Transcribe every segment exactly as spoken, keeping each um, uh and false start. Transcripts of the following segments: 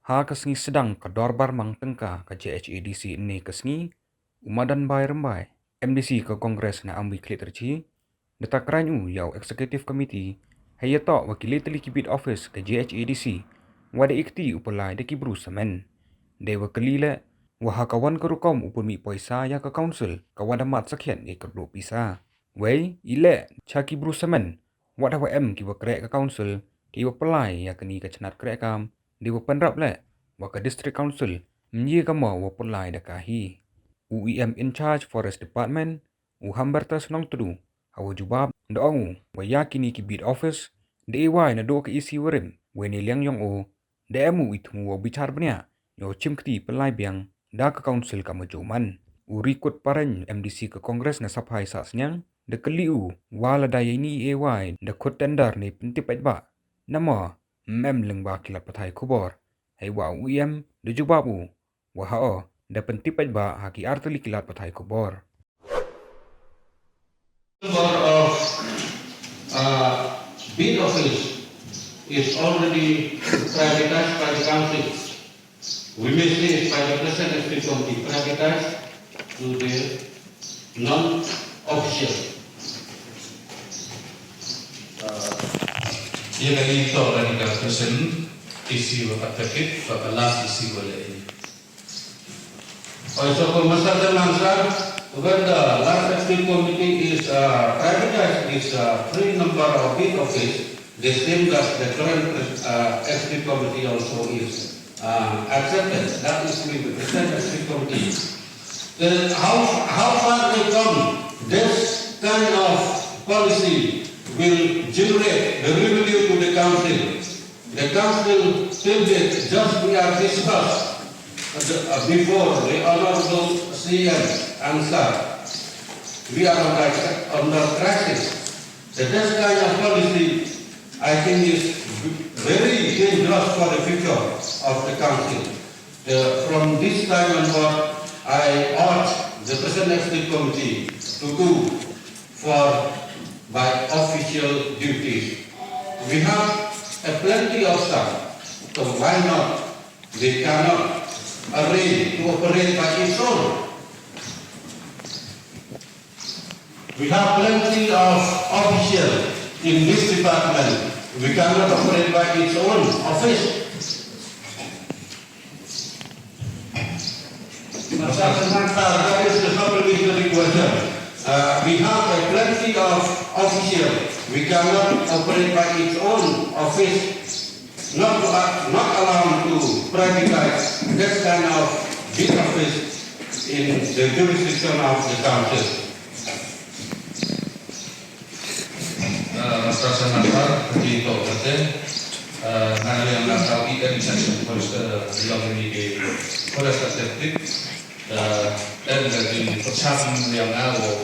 Ha ka sngi sdang ka dorbar mang tyngka ka J H A D C ynne ka sngi, u Madan Bai Rymbai, M D C ka Congress na Amwi Khliehtyrshi, da takran u ya u Executive Committee, hei ya toh wa ki le tylli ki beat office ka J H A D C, wa da ikti u pynlai da ki bru samen. Dei wa kylli le, wa ha ka wan ka rukom u pynmih poisa ya ka council, ka wa da mat sakhiat ya ka bru pisa. Wei, i le, cha ki bru samen, wat hawa em ki wa kreh ka council, ki wa pynlai ya kani ka chnat kreh kam, dei wa pynrap le, wa ka district council, mye ka mo wa pynlai da ka hi. U E M in charge Forest Department, u Hambertus Nongtdu, hawa jubab, da ong u, wa ya kini ki beat office, da e wai na do ka E C warim, wei ne liang yong u, da em u i thmu wa bichar bniah, yow chimkti pynlai biang, da ka council ka majuman. U Rikut Pareng, M D C ka Congress na Saphai Sahsniang, da kylli u, wa lada ya ini e wai, da khut tender ne pyntip paidbah. Namo, mem lyngba ki lad pathai khubor. Hei wa u E M, da jubab u, wa ha o, da pyntip paidbah ha ki ar tylli ki lad pathai khubor. Number of, uh, beat office is already privatized by the council. We may say it by the present executive committee, privatized to the non-official. Uh, ya kani toh kani ka present E C wa ka tepit, wa ka last E C wa le ini. Also, for Mister Chairman, sir, when the last executive committee is, uh, privatized, this, uh, three number of beat office, the same that the current, uh, executive committee also is, uh, accepted. That is with the present executive committee. The, how, how far they come, this kind of policy will generate the revenue to the council. The council till date, just we are discussed, uh, the, uh, before the honorable C M answered, we are under, under crisis. So this kind of policy, I think, is very dangerous for the future of the council. Uh, from this time onward, I urge the present executive committee to do for by official duties. We have a plenty of staff, so why not? They cannot arrange to operate by its own. We have plenty of official in this department. We cannot operate by its own office. Mister Chairman, sir, that is the supplementary question. Uh, we have a plenty of official. We cannot operate by its own office. Not to, uh, not allowed to privatize that kind of big office in the jurisdiction of the council. Uh, Mister Chairman, sir, ki toh kate, uh, nga liang nga tau i em section first, uh, liang ini ke first accepted. Uh, em da jin pyrchang liang nga wow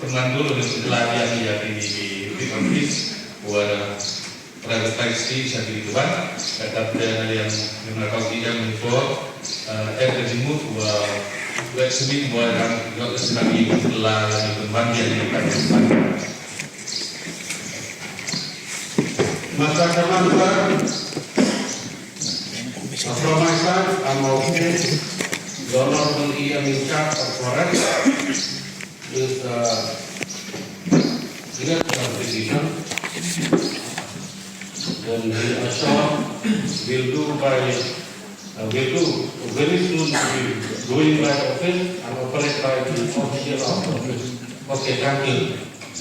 pynman dur ni sekolah liang ya ini ke big office, wa privatize ki sa ki tuan, kata da liang nga tau i em ni ko, uh, em da jin mut wa wet sini wa rang yok sini ki sekolah liang ni pynman liang ni privatize. Mister Chairman, sir, from my side, I'm okay. The honorable E M in charge of forest is, uh, clear the decision. Then we assure we'll do by, uh, we'll do very soon, we'll be doing by office and operate by the official of office. Okay, thank you.